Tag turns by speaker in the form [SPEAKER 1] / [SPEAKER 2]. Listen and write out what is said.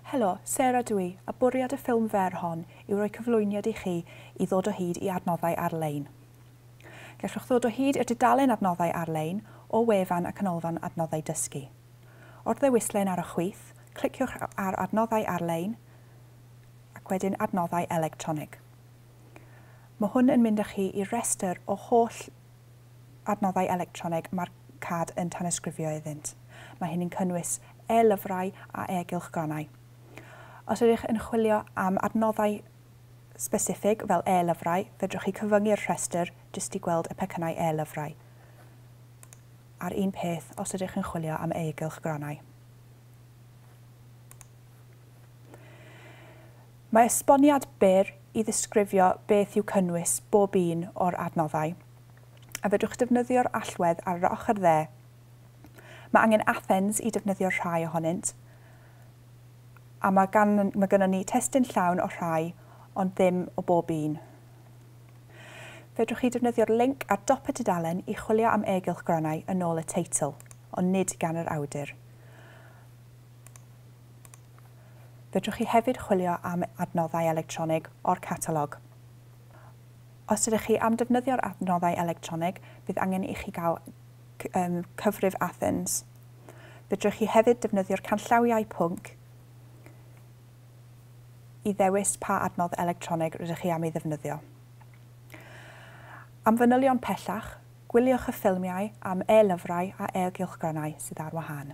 [SPEAKER 1] Helo, Sarah dw i, a bwriad y ffilm fer hon yw rhoi cyflwyniad i chi i ddod o hyd i adnoddau ar-lein. Gallwch ddod o hyd i'r dudalen adnoddau ar-lein o wefan y Canolfan Adnoddau Dysgu. O'r ddewislen ar y chwith, cliciwch ar Adnoddau Ar-lein ac wedyn Adnoddau Electronig. Mae hwn yn mynd â chi i restr o holl adnoddau electronig mae'r CAD yn tanysgrifio iddynt. Mae hyn yn cynnwys e-lyfrau a e-gylchgronau. Os ydych yn chwilio am adnoddau specifig fel e-lyfrau, fedrwch chi cyfyngu'r rhestr jyst i gweld y pecynnau e-lyfrau. A'r un peth os ydych yn chwilio am e-gylchgronau. Mae esboniad byr i ddisgrifio beth yw cynnwys bob un o'r adnoddau, a fedrwch defnyddio'r allwedd ar yr ochr dde. Mae angen Athens i defnyddio rhai ohonynt, a mae, gan, mae gynnon ni testun llawn o rhai, ond ddim o bob un. Fedrwch chi defnyddio'r linc ar dop y dudalen i chwilio am e-gylchgronau yn ôl y teitl, ond nid gan yr awdur. Fedrwch chi hefyd chwilio am adnoddau electronig o'r catalog. Os ydych chi am defnyddio'r adnoddau electronig, bydd angen i chi gael cyfrif Athens. Fedrwch chi hefyd defnyddio'r canllawiau pwnc i ddewis pa adnodd electronig rydych chi am ei ddefnyddio. Am fanylion pellach, gwyliwch y ffilmiau am e-lyfrau a e-gylchgronau sydd ar wahân.